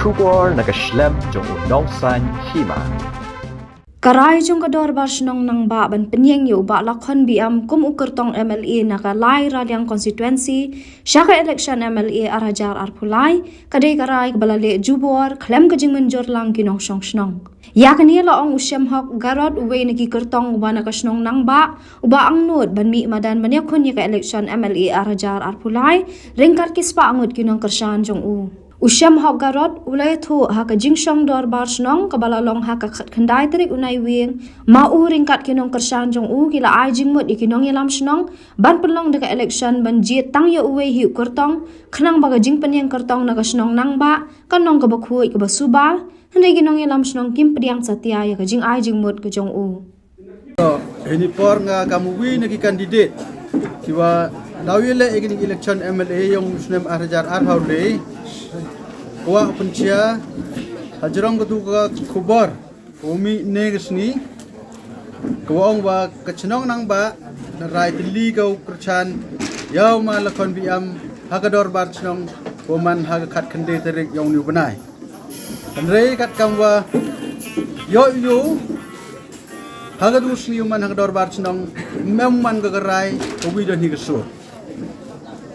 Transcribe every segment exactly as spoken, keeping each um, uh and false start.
Khubor na ka shlem jong u Nongsaiñ Hima. Ka rai jong ka Dorbar Shnong Nangbah ban pynïeng ïa u Bah Lakhon Biam kum u kyrtong M L A na ka lai Raliang constituency sha ka election M L A ar hajar arphew lai, ka dei ka rai kaba la leh jubor khlem ka jingmynjur lang ki nongshong shnong. Ïa kane la ong u Shemhok Garod, uwei na ki kyrtong uba na ka shnong Nangbah, uba angnud ban mih madan ban ïakhun ïa ka election M L A ar hajar arphew lai ryngkat ki spah ngut ki nongkyrshan jong u. U Shemhok Garod u la ïathuh ha ka jingshong dorbar shnong kaba la long ha ka khatkhyndai tarik u Naiwieng, ma u ryngkat ki nongkyrshan jong u ki la ai jingmut ïa ki nongïalam shnong ban pynlong da ka election ban jied tang ïa uwei hi u kyrtong, khnang ba ka jingpynïeng kyrtong na ka shnong Nangbah kan long kaba khuid kaba suba, hynrei ki nongïalam shnong kim pdiang satia ïa ka jingai jingmut ka jong u. To, hini por nga kam uwi na ki candidate kiwa daw ïaleh ïa kini election M L A yong u snem ar hajar arphew lai. Kwah pynshai hajrong katu ka khubor u mih ne ka sngi, kawa ong ba ka shnong Nangbah na rai tylli ka u kyrshan ïa u Ma Lakhon Biam ha ka dorbar shnong, kawa man ha ka khatkhyndai tarik yong uni u bnai. Hynrei katkam wa ïoh ïoh ha katu ka sngi u man ha ka dorbar shnong, ym em man ka ka rai kawi don hi ka sur.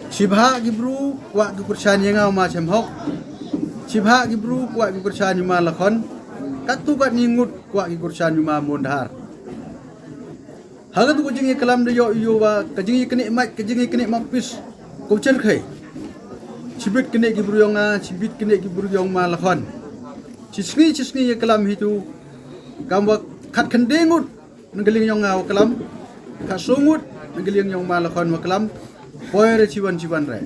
Shibha ki bru kwah ki kyrshan ïa nga u Ma Shemhok. Shibha ki bru kwah ki kyrshan ïa u Ma Lakhon. Katto katne ngut kwah ki kyrshan ïa u Ma Mondhar. Ha katu ka jingïaklam da ïoh ïoh wa ka jingïaknieh mait, ka jingïaknieh mapis, ka u chyrkhei. Shibit knieh ki bru yong nga, shibit knieh ki bru yong Ma Lakhon. Shi sngi shi sngi ïaklam hi tu, kam wa khatkhyndai ngut na ka liang yong nga wa klam, khatsaw ngut na ka liang yong Ma Lakhon wa klam. Poi re chiwan chiwan re.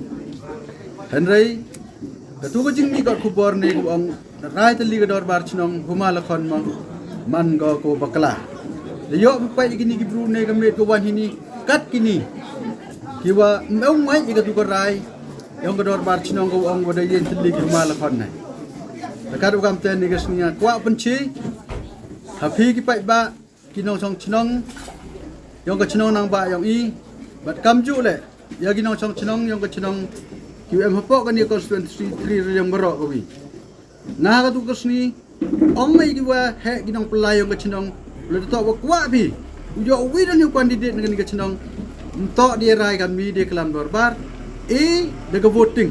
Hynrei katu ka jingmih ka khubor ne ka ong na rai tylli ka dorbar shnong, u Ma Lakhon ma man ka ko bakla. Da ïoh ba pait kini ki bru ne ka met ka wan hini, kat kini kiwa ym em ngai ïa katu ka rai yong ka dorbar shnong ka ong wa da ïeng tylli ki u Ma Lakhon ne. Da ka du kam te ne ka sngi nga kwah pynshai ha phi ki paidbah, ki nongshong shnong yong ka shnong Nangbah yong i, bad kamjooh le ïa ki nongshong shnong yong ka shnong kiwa em hapoh kani constituency three Raliang baroh kawi. Nga ha katu ka sngi ong ïa kiwa heh ki nongpynlait yong ka shnong, lada toh wa kwah phi u ïoh uwi don hi u candidate na kani ka shnong, ym toh da rai kam, mi da klam dorbar, e, da ka voting.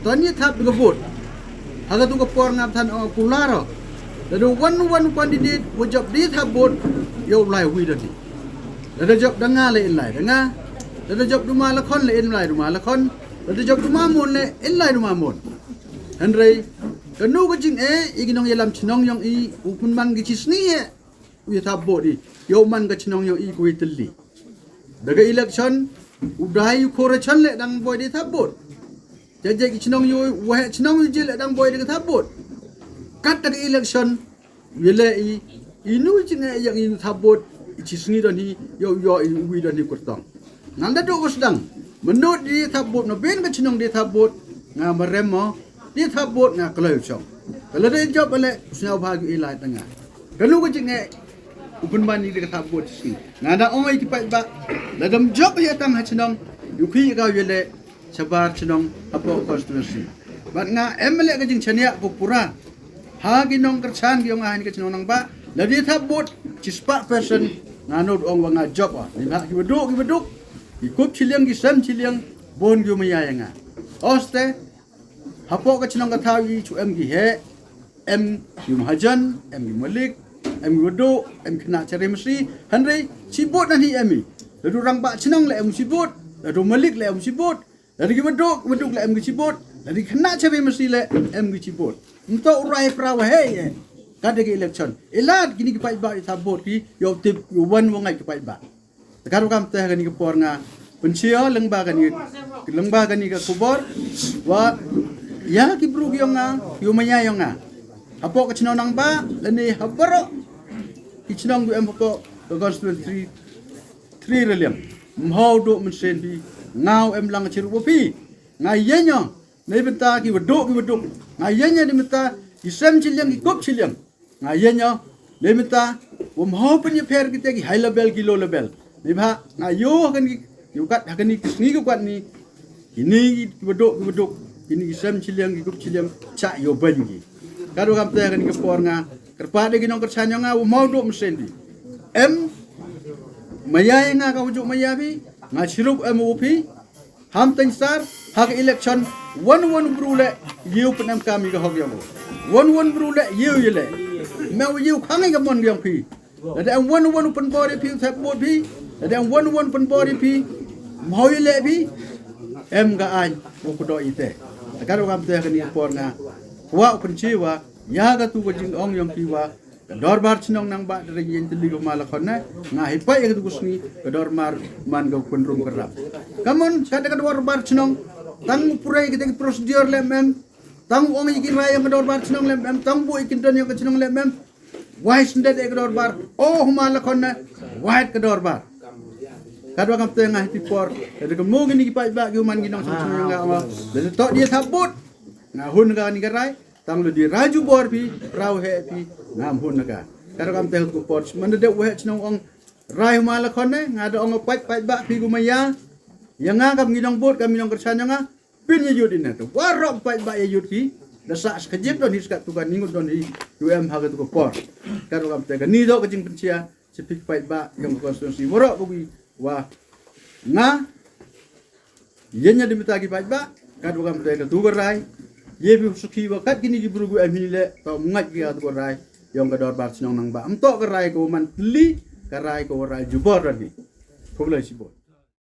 To ïa thap da ka vote. Ha katu ka por nga than ong kular o, lada wan wan u candidate wa jop da thap vote, ïoh u lai uwi don hi. Lada jop da nga le in lai da nga. Lada jop da u Ma Lakhon le in lai da u Ma Lakhon. Lada jop da u Ma Mon le in lai da u Ma Mon. Hynrei kano ka jingeh ïa ki nongïalam shnong yong i, u pynman ki shi sngi eh u ïa thap vote i ïa u man ka shnong yong i kawi tylli. Da ka election u dei u khor shan le dang boi da thap vote. Jajai ki shnong yong i, u heh shnong yong i le dang boi da ka thap vote. Kat da ka election u ïaleh i, ino jingeh ïa i u thap vote, i shi sngi don hi ïa u, ïa i uwi don hi u kyrtong. Ngan da duh u sdang, mynno da thap vote, na ben ka shnong da thap vote, nga marem mo, da thap vote nga kloi u shong. Ka lada jop ale u sñiaw bha ki ilai tang nga. Kano ka jingeh u pynban i da ka thap vote shi sngi. Nga da ong ïa ki paidbah, lada ym jop ïa tang ha shnong, ïa u khih ka u ïaleh shabar shnong hapoh constituency. Bad nga em leh ka jingshaniah ko pura ha ki nongkyrshan ki yong nga ha kani ka shnong Nangbah, lada thap vote shispah percent, nga nud ong wa nga jop ah. Neibhah ki baduk, ki baduk, ki kup shiliang, ki sem shiliang, bun ki u maya ïa nga. Oste hapoh ka shnong ka thaw i chu em ki heh, em ki u mahajan, em ki u malik, em ki u baduk, em ki khynnah chari masi, hynrei shi vote nangne em i. Lada u rangbah shnong le em shi vote, lada u malik le em shi vote, lada ki baduk, baduk le em ki shi vote, lada ki khynnah chari masi le em ki shi vote. Mynta u rai pra wa hei eh. Ka da ka election. Ilad kini ki paidbah i thap vote ki, ïa u tip, ïa u wan wa ngai ki paidbah. Te ka ruh kam te ha kani ka por nga pynshai lyngba kani, lyngba kani ka khubor wa ïa ki bru ki yong nga, ki u maya yong nga. Hapoh ka chnong Nangbah lane ha baroh ki chnong ki em hapoh ka constituency three Raliang. Mhaw duh mynsiem phi, nga u em lang chirup wa phi. Nga ïeng ïa na i bynta ki waduk ki waduk. Nga ïeng ïa na i bynta ki sem chiliang ki kup chiliang. Nga ïeng ïa na i bynta wa mhaw pynïapher kita ki high level ki low level. Neibhah nga ïoh ha kani, ïoh kat ha kani ki sngi ki kwah ni, kini ki waduk ki waduk. Ini ki sem chiliang ki gup chiliang cha yo ban ki. Kadu kam te kan ki por nga. Kerpa de ki nong kerchan nga u mau do mesen di. Em maya nga ka ujuk maya bi. Nga chirup em u pi. Ham teng sar ha ka election wan wan bru le yu penem kami ka hok yong. Wan wan bru le yu yele. Me u yu khangai ka mon yong pi. Lada em wan wan pen bor pi thep bot pi. Lada em wan wan pen bor pi. Mau yele pi. Em ka an u kudo ite. Kadu kam te kan ki por nga. Wa u pen chi wa ya ka tu ka jing ong yong pi wa. Ka dorbar chnong nang ba dere yen te ligo mala khon ne nga hipai ka tu sngi ka dorbar man ka kun rum ka rap. Kamon ka ka dorbar chnong tang pure kita ki procedure le mem tang ong ki rai ka dorbar chnong le mem tang bu ki don ka chnong le mem. Wai sendet ka dorbar oh mala khon ne wai ka dorbar. Kadwa kam te nga hipai por ka de ka mo ngi ki pai ba ki man ki nong sang nga ma de to dia thabut. Nga hun ka ni ka rai. Tang lu di raju bor pi rau he pi ngam hun naga. Kar kam te ku por man de we chnong ong rai ma la khon ne nga da ong pait pait ba pi ku ma ya. Ya nga kam ngi dong bot kam ngi dong kerchan nga pin ya yut ina to warok pait ba ya yut ki da sa ka jip don hi skat tu kan ningut don hi tu em ha ka tu ku por. Kar kam te ka ni do ka jing pensia. Chipik pait ba yong konstituensi warok ku wi wa nga. Yen nya dimita ki pait ba kat wa kam te ka tu ka rai. Ye bi suki wa kat kini ki bru gu em hi le ta ngat ki ka tu ka rai. Yong ka dorbar chnong nang ba am to ka rai ko man tli ka rai ko rai jubor ran ni. Ko lai sibot.